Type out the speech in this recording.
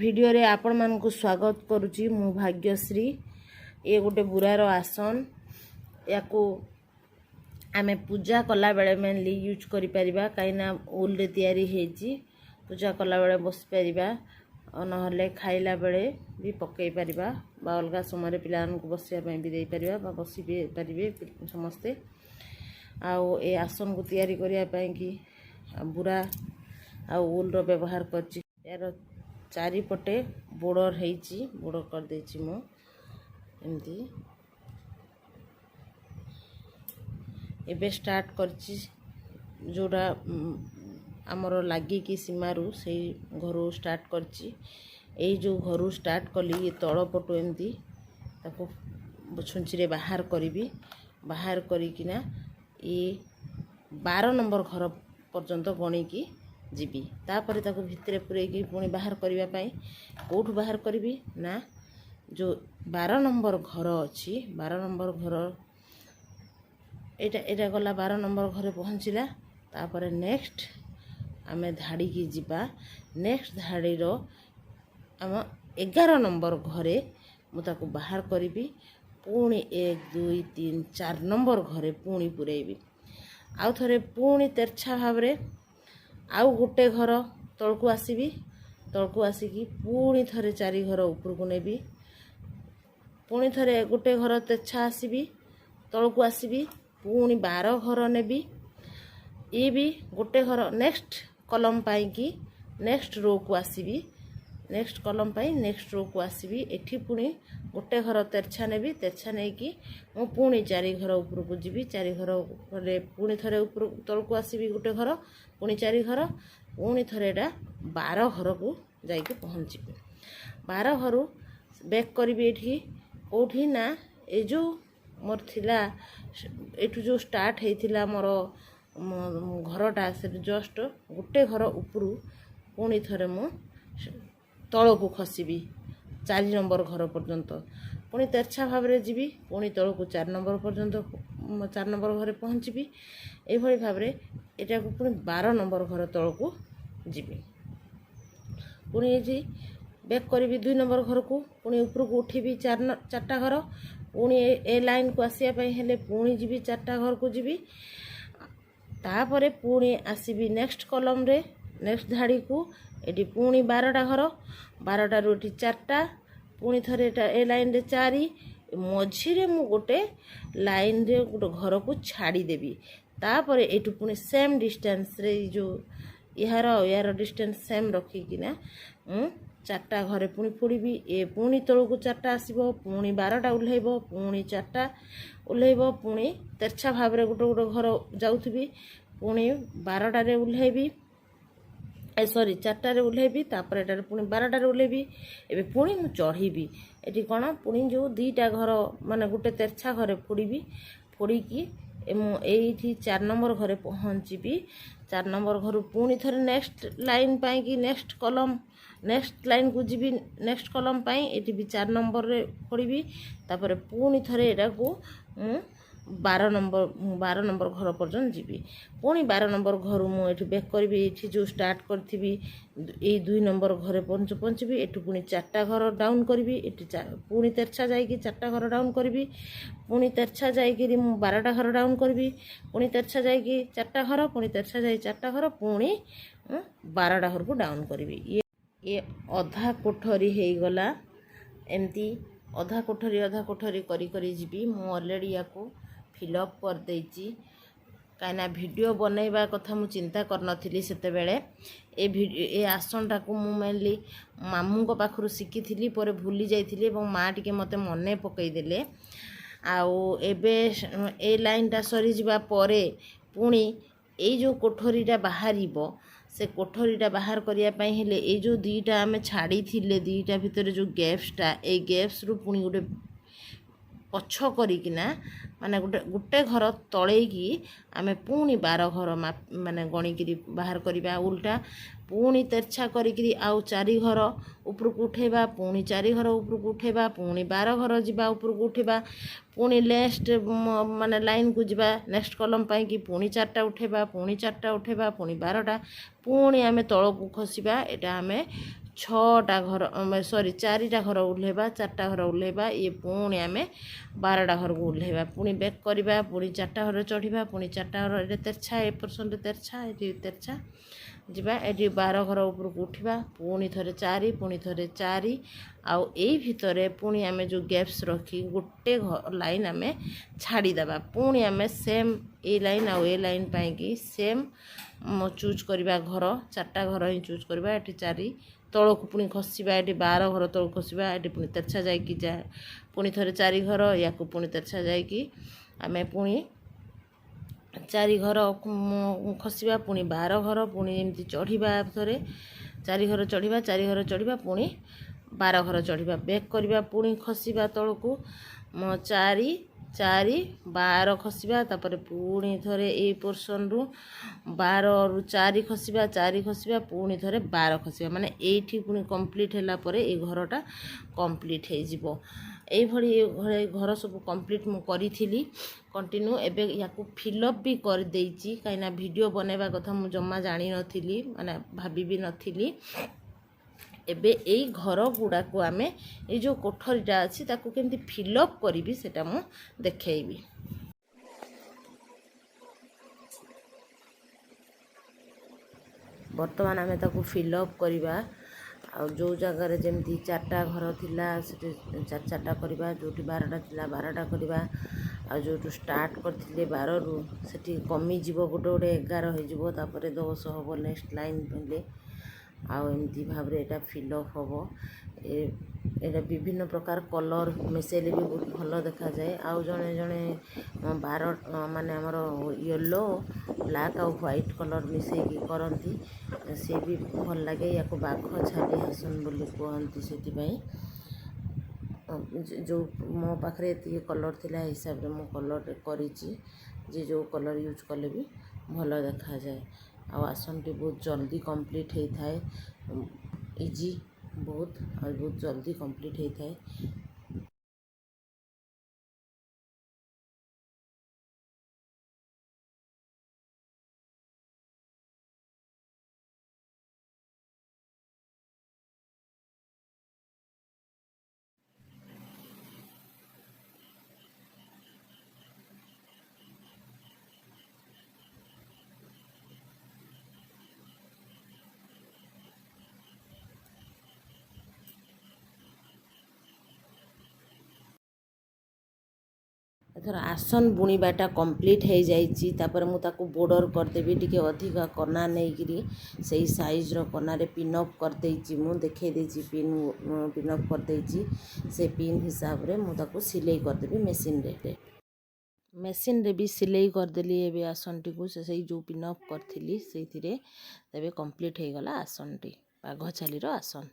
ଭିଡ଼ିଓରେ ଆପଣମାନଙ୍କୁ ସ୍ୱାଗତ କରୁଛି। ମୁଁ ଭାଗ୍ୟଶ୍ରୀ। ଇଏ ଗୋଟେ ବୁରାର ଆସନ। ୟାକୁ ଆମେ ପୂଜା କଲାବେଳେ ମେନଲି ୟୁଜ୍ କରିପାରିବା, କାହିଁକିନା ଉଲ୍ରେ ତିଆରି ହେଇଛି। ପୂଜା କଲାବେଳେ ବସିପାରିବା, ଆଉ ନହେଲେ ଖାଇଲା ବେଳେ ବି ପକାଇ ପାରିବା ବା ଅଲଗା ସମୟରେ ପିଲାମାନଙ୍କୁ ବସିବା ପାଇଁ ବି ଦେଇପାରିବା ବା ବସି ବି ପାରିବେ ସମସ୍ତେ। ଆଉ ଏ ଆସନକୁ ତିଆରି କରିବା ପାଇଁକି ବୁରା ଆଉ ଉଲ୍ର ବ୍ୟବହାର କରିଛି। ଏହାର ଚାରିପଟେ ବୋର୍ଡ଼ର ହେଇଛି, ବୋର୍ଡ଼ର କରିଦେଇଛି ମୁଁ ଏମିତି। ଏବେ ଷ୍ଟାର୍ଟ କରିଛି ଯେଉଁଟା ଆମର ଲାଗିକି ସୀମାରୁ, ସେଇ ଘରୁ ଷ୍ଟାର୍ଟ କରିଛି। ଏଇ ଯେଉଁ ଘରୁ ଷ୍ଟାର୍ଟ କଲି, ଏ ତଳ ପଟୁ ଏମିତି ତାକୁ ଛୁଞ୍ଚିରେ ବାହାର କରିବି। ବାହାର କରିକିନା ଇଏ 12 ନମ୍ବର ଘର ପର୍ଯ୍ୟନ୍ତ ଗଣିକି ଯିବି। ତାପରେ ତାକୁ ଭିତରେ ପୂରେଇକି ପୁଣି ବାହାର କରିବା ପାଇଁ କେଉଁଠୁ ବାହାର କରିବି ନା, ଯେଉଁ 12 ନମ୍ବର ଘର ଅଛି, 12 ନମ୍ବର ଘର ଏଇଟା ଗଲା, 12 ନମ୍ବର ଘରେ ପହଞ୍ଚିଲା। ତାପରେ ନେକ୍ସଟ ଆମେ ଧାଡ଼ିକି ଯିବା। ନେକ୍ସଟ ଧାଡ଼ିର ଆମ 11 ନମ୍ବର ଘରେ ମୁଁ ତାକୁ ବାହାର କରିବି। ପୁଣି 1, 2, 3, 4 ନମ୍ବର ଘରେ ପୁଣି ପୂରେଇବି। ଆଉ ଥରେ ପୁଣି ତେରଛା ଭାବରେ ଆଉ ଗୋଟେ ଘର ତଳକୁ ଆସିବି। ତଳକୁ ଆସିକି ପୁଣି ଥରେ ଚାରି ଘର ଉପରକୁ ନେବି। ପୁଣି ଥରେ ଗୋଟେ ଘର ତେରଛା ଆସିବି, ତଳକୁ ଆସିବି, ପୁଣି 12 ଘର ନେବି। ଇଏ ବି ଗୋଟେ ଘର ନେକ୍ସଟ କଲମ ପାଇଁକି ନେକ୍ସଟ ରୋକୁ ଆସିବି। ନେକ୍ସଟ କଲମ ପାଇଁ ନେକ୍ସଟ ରୋକୁ ଆସିବି। ଏଠି ପୁଣି ଗୋଟେ ଘର ତେରଛା ନେବି। ତେରଛା ନେଇକି ମୁଁ ପୁଣି ଚାରି ଘର ଉପରକୁ ଯିବି। ଚାରି ଘର ଉପରେ ପୁଣି ଥରେ ଉପରକୁ ତଳକୁ ଆସିବି ଗୋଟେ ଘର, ପୁଣି ଚାରି ଘର, ପୁଣି ଥରେ ଏଇଟା 12 ଘରକୁ ଯାଇକି ପହଞ୍ଚିବି। 12 ଘରୁ ବ୍ୟାକ୍ କରିବି। ଏଠି କେଉଁଠି ନା, ଏ ଯେଉଁ ମୋର ଥିଲା, ଏଠୁ ଯେଉଁ ଷ୍ଟାର୍ଟ ହେଇଥିଲା ମୋର ଘରଟା, ସେଠୁ ଜଷ୍ଟ ଗୋଟେ ଘର ଉପରୁ ପୁଣି ଥରେ ମୁଁ ତଳକୁ ଖସିବି 4 ନମ୍ବର ଘର ପର୍ଯ୍ୟନ୍ତ। ପୁଣି ତେରଛା ଭାବରେ ଯିବି, ପୁଣି ତଳକୁ 4 ନମ୍ବର ପର୍ଯ୍ୟନ୍ତ, 4 ନମ୍ବର ଘରେ ପହଞ୍ଚିବି। ଏଇଭଳି ଭାବରେ ଏଟାକୁ ପୁଣି 12 ନମ୍ବର ଘର ତଳକୁ ଯିବି। ପୁଣି ଏଠି ବ୍ୟାକ୍ କରିବି 2 ନମ୍ବର ଘରକୁ। ପୁଣି ଉପରକୁ ଉଠିବି 4ଟା ଘର। ପୁଣି ଏ ଲାଇନ୍କୁ ଆସିବା ପାଇଁ ହେଲେ ପୁଣି ଯିବି, 4ଟା ଘରକୁ ଯିବି। ତାପରେ ପୁଣି ଆସିବି ନେକ୍ସଟ କଲମରେ, ନେକ୍ସଟ ଧାଡ଼ିକୁ। ଏଠି ପୁଣି 12ଟା ଘର। 12ଟାରୁ ଏଠି 4ଟା, ପୁଣି ଥରେ ଏଟା ଏ ଲାଇନ୍ରେ 4। ମଝିରେ ମୁଁ ଗୋଟେ ଲାଇନ୍ରେ ଗୋଟେ ଘରକୁ ଛାଡ଼ିଦେବି। ତାପରେ ଏଇଠୁ ପୁଣି ସେମ୍ ଡିଷ୍ଟାନ୍ସରେ, ଏଇ ଯେଉଁ ଏହାର ଏହାର ଡିଷ୍ଟାନ୍ସ ସେମ୍ ରଖିକିନା ମୁଁ 4ଟା ଘରେ ପୁଣି ଫୋଡ଼ିବି। ଏ ପୁଣି ତଳକୁ 4ଟା ଆସିବ, ପୁଣି 12ଟା ଓହ୍ଲେଇବ, ପୁଣି 4ଟା ଓହ୍ଲେଇବ, ପୁଣି ତେରଛା ଭାବରେ ଗୋଟେ ଗୋଟେ ଘର ଯାଉଥିବି, ପୁଣି 12ଟାରେ ଓହ୍ଲେଇବି, ଏ ସରି, 4ଟାରେ ଓହ୍ଲେଇବି। ତାପରେ ଏଟାରେ ପୁଣି 12ଟାରେ ଓହ୍ଲେଇବି। ଏବେ ପୁଣି ମୁଁ ଚଢ଼ିବି ଏଠି କ'ଣ, ପୁଣି ଯେଉଁ 2ଟା ଘର, ମାନେ ଗୋଟେ ତେରଛା ଘରେ ଫୋଡ଼ିବି। ଫୋଡ଼ିକି ମୁଁ ଏଇଠି 4 ନମ୍ବର ଘରେ ପହଞ୍ଚିବି। 4 ନମ୍ବର ଘରୁ ପୁଣି ଥରେ ନେକ୍ସଟ ଲାଇନ୍ ପାଇଁକି ନେକ୍ସଟ କଲମ, ନେକ୍ସଟ ଲାଇନ୍କୁ ଯିବି। ନେକ୍ସଟ କଲମ ପାଇଁ ଏଠି ବି 4 ନମ୍ବରରେ ଫୋଡ଼ିବି। ତାପରେ ପୁଣି ଥରେ ଏଟାକୁ ମୁଁ 12 ନମ୍ବର ଘର ପର୍ଯ୍ୟନ୍ତ ଯିବି। ପୁଣି 12 ନମ୍ବର ଘରୁ ମୁଁ ଏଠି ବ୍ୟାକ୍ କରିବି। ଏଠି ଯେଉଁ ଷ୍ଟାର୍ଟ କରିଥିବି, ଏଇ 2 ନମ୍ବର ଘରେ ପହଞ୍ଚିବି। ଏଠୁ ପୁଣି 4ଟା ଘର ଡାଉନ୍ କରିବି। ଏଠି ପୁଣି ତେରଛା ଯାଇକି 4ଟା ଘର ଡାଉନ୍ କରିବି। ପୁଣି ତେରଛା ଯାଇକିରି ମୁଁ 12ଟା ଘର ଡାଉନ୍ କରିବି। ପୁଣି ତେରଛା ଯାଇକି 4ଟା ଘର, ପୁଣି ତେରଛା ଯାଇ 4ଟା ଘର, ପୁଣି ମୁଁ 12ଟା ଘରକୁ ଡାଉନ୍ କରିବି। ଇଏ ଅଧା କୋଠରୀ ହେଇଗଲା। ଏମିତି ଅଧା କୋଠରୀ ଅଧା କୋଠରୀ କରି କରି ଯିବି। ମୁଁ ଅଲରେଡ଼ି ୟାକୁ ଫିଲ୍ଅପ୍ କରିଦେଇଛି, କାହିଁକିନା ଭିଡ଼ିଓ ବନେଇବା କଥା ମୁଁ ଚିନ୍ତା କରିନଥିଲି ସେତେବେଳେ। ଏ ଆସନଟାକୁ ମୁଁ ମେନଲି ମାମୁଁଙ୍କ ପାଖରୁ ଶିଖିଥିଲି, ପରେ ଭୁଲି ଯାଇଥିଲି ଏବଂ ମା' ଟିକେ ମୋତେ ମନେ ପକାଇଦେଲେ। ଆଉ ଏବେ ଏ ଲାଇନ୍ଟା ସରିଯିବା ପରେ ପୁଣି ଏଇ ଯେଉଁ କୋଠରୀଟା ବାହାରିବ, ସେ କୋଠରୀଟା ବାହାର କରିବା ପାଇଁ ହେଲେ ଏଇ ଯେଉଁ 2ଟା ଆମେ ଛାଡ଼ିଥିଲେ, 2ଟା ଭିତରେ ଯେଉଁ ଗ୍ୟାପ୍ସଟା, ଏଇ ଗ୍ୟାପ୍ସରୁ ପୁଣି ଗୋଟେ ପଛ କରିକିନା, ମାନେ ଗୋଟେ ଗୋଟେ ଘର ତଳେଇକି ଆମେ ପୁଣି 12 ଘର ମାନେ ଗଣିକିରି ବାହାର କରିବା ଉଲ୍ଟା। ପୁଣି ତେରଛା କରିକିରି ଆଉ ଚାରି ଘର ଉପରକୁ ଉଠେଇବା, ପୁଣି ଚାରି ଘର ଉପରକୁ ଉଠେଇବା, ପୁଣି 12 ଘର ଯିବା ଉପରକୁ ଉଠିବା, ପୁଣି ନେକ୍ସଟ ମାନେ ଲାଇନ୍କୁ ଯିବା। ନେକ୍ସଟ କଲମ ପାଇଁକି ପୁଣି 4ଟା ଉଠେଇବା, ପୁଣି 4ଟା ଉଠେଇବା, ପୁଣି 12ଟା, ପୁଣି ଆମେ ତଳକୁ ଖସିବା। ଏଇଟା ଆମେ ଛଅଟା ଘର, ସରି, ଚାରିଟା ଘର ଓହ୍ଲେଇବା, ଚାରିଟା ଘର ଓହ୍ଲେଇବା। ଇଏ ପୁଣି ଆମେ 12ଟା ଘରକୁ ଓହ୍ଲେଇବା, ପୁଣି ବ୍ୟାକ୍ କରିବା, ପୁଣି ଚାରିଟା ଘର ଚଢ଼ିବା, ପୁଣି ଚାରିଟା ଘର। ଏଠି ତେରଛା, ଏ ପୋର୍ସନ୍ରେ ତେରଛା, ଏଠି ତେରଛା ଯିବା। ଏଠି 12 ଘର ଉପରକୁ ଉଠିବା, ପୁଣି ଥରେ ଚାରି, ପୁଣି ଥରେ ଚାରି। ଆଉ ଏଇ ଭିତରେ ପୁଣି ଆମେ ଯେଉଁ ଗ୍ୟାପ୍ସ ରଖି ଗୋଟେ ଲାଇନ୍ ଆମେ ଛାଡ଼ିଦେବା। ପୁଣି ଆମେ ସେମ୍ ଏଇ ଲାଇନ୍ ଆଉ ଏ ଲାଇନ୍ ପାଇଁକି ସେମ୍ ଚୁଜ୍ କରିବା ଘର, ଚାରିଟା ଘର ହିଁ ଚୁଜ୍ କରିବା। ଏଠି ଚାରି ତଳକୁ ପୁଣି ଖସିବା, ଏଠି 12 ଘର ତଳକୁ ଖସିବା, ଏଠି ପୁଣି ତେରଛା ଯାଇକି ଯା, ପୁଣି ଥରେ ଚାରି ଘର, ୟାକୁ ପୁଣି ତେରଛା ଯାଇକି ଆମେ ପୁଣି ଚାରି ଘର ଖସିବା, ପୁଣି 12 ଘର, ପୁଣି ଏମିତି ଚଢ଼ିବା, ଥରେ ଚାରି ଘର ଚଢ଼ିବା, ଚାରି ଘର ଚଢ଼ିବା, ପୁଣି 12 ଘର ଚଢ଼ିବା, ବ୍ୟାକ୍ କରିବା, ପୁଣି ଖସିବା ତଳକୁ, ଚାରି, ଚାରି, 12 ଖସିବା। ତାପରେ ପୁଣି ଥରେ ଏଇ ପୋର୍ସନ୍ରୁ 12ରୁ ଚାରି ଖସିବା, ଚାରି ଖସିବା, ପୁଣି ଥରେ 12 ଖସିବା। ମାନେ ଏଇଠି ପୁଣି କମ୍ପ୍ଲିଟ୍ ହେଲା ପରେ ଏଇ ଘରଟା କମ୍ପ୍ଲିଟ୍ ହେଇଯିବ। ଏଇଭଳି ଘର ସବୁ କମ୍ପ୍ଲିଟ୍ ମୁଁ କରିଥିଲି କଣ୍ଟିନ୍ୟୁ। ଏବେ ୟାକୁ ଫିଲ୍ଅପ୍ ବି କରିଦେଇଛି, କାହିଁକିନା ଭିଡ଼ିଓ ବନେଇବା କଥା ମୁଁ ଜମା ଜାଣିନଥିଲି, ମାନେ ଭାବି ବି ନଥିଲି। ଏବେ ଏଇ ଘର ଗୁଡ଼ାକୁ ଆମେ ଏଇ ଯେଉଁ କୋଠରୀଟା ଅଛି ତାକୁ କେମିତି ଫିଲ୍ଅପ୍ କରିବି, ସେଇଟା ମୁଁ ଦେଖେଇବି। ବର୍ତ୍ତମାନ ଆମେ ତାକୁ ଫିଲ୍ଅପ୍ କରିବା। ଆଉ ଯେଉଁ ଜାଗାରେ ଯେମିତି ଚାରିଟା ଘର ଥିଲା, ସେଠି ଚାରି ଚାରିଟା କରିବା। ଯେଉଁଠି 12ଟା ଥିଲା, 12ଟା କରିବା। ଆଉ ଯେଉଁଠୁ ଷ୍ଟାର୍ଟ କରିଥିଲେ 12ରୁ, ସେଠି କମିଯିବ, ଗୋଟେ ଗୋଟେ 11 ହେଇଯିବ, ତାପରେ 10 ହେବ ନେକ୍ସଟ ଲାଇନ୍ ହେଲେ। ଆଉ ଏମିତି ଭାବରେ ଏଇଟା ଫିଲ୍ଅପ୍ ହେବ। ଏଇଟା ବିଭିନ୍ନ ପ୍ରକାର କଲର୍ ମିଶାଇଲେ ବି ବହୁତ ଭଲ ଦେଖାଯାଏ। ଆଉ ଜଣେ ଜଣେ 12, ମାନେ ଆମର ୟେଲୋ, ବ୍ଲାକ୍ ଆଉ ହ୍ୱାଇଟ୍ କଲର୍ ମିଶାଇକି କରନ୍ତି, ସେ ବି ଭଲ ଲାଗେ। ୟାକୁ ବାଘ ଛାଲି ଆସନ ବୋଲି କୁହନ୍ତି ସେଥିପାଇଁ। ଯେଉଁ ମୋ ପାଖରେ ଏତିକି କଲର୍ ଥିଲା ହିସାବରେ ମୁଁ କଲର୍ରେ କରିଛି ଯେ ଯେଉଁ କଲର୍ ୟୁଜ୍ କଲେ ବି ଭଲ ଦେଖାଯାଏ। ଆଉ ଆସନଟି ବହୁତ ଜଲ୍ଦି କମ୍ପ୍ଲିଟ୍ ହେଇଥାଏ, ଇଜି ବହୁତ, ଆଉ ବହୁତ ଜଲ୍ଦି କମ୍ପ୍ଲିଟ୍ ହେଇଥାଏ। ଏଥର ଆସନ ବୁଣିବାଟା କମ୍ପ୍ଲିଟ୍ ହେଇଯାଇଛି। ତାପରେ ମୁଁ ତାକୁ ବୋର୍ଡ଼ର କରିଦେବି। ଟିକେ ଅଧିକା କନା ନେଇକିରି ସେଇ ସାଇଜ୍ର କନାରେ ପିନ୍ଅପ୍ କରିଦେଇଛି, ମୁଁ ଦେଖେଇ ଦେଇଛି, ପିନ୍ଅପ୍ କରିଦେଇଛି। ସେ ପିନ୍ ହିସାବରେ ମୁଁ ତାକୁ ସିଲେଇ କରିଦେବି ମେସିନ୍ରେ। ମେସିନ୍ରେ ବି ସିଲେଇ କରିଦେଲି ଏବେ ଆସନଟିକୁ, ସେ ସେଇ ଯେଉଁ ପିନ୍ଅପ୍ କରିଥିଲି ସେଇଥିରେ। ଏବେ କମ୍ପ୍ଲିଟ୍ ହେଇଗଲା ଆସନଟି, ବାଘ ଛାଲିର ଆସନ।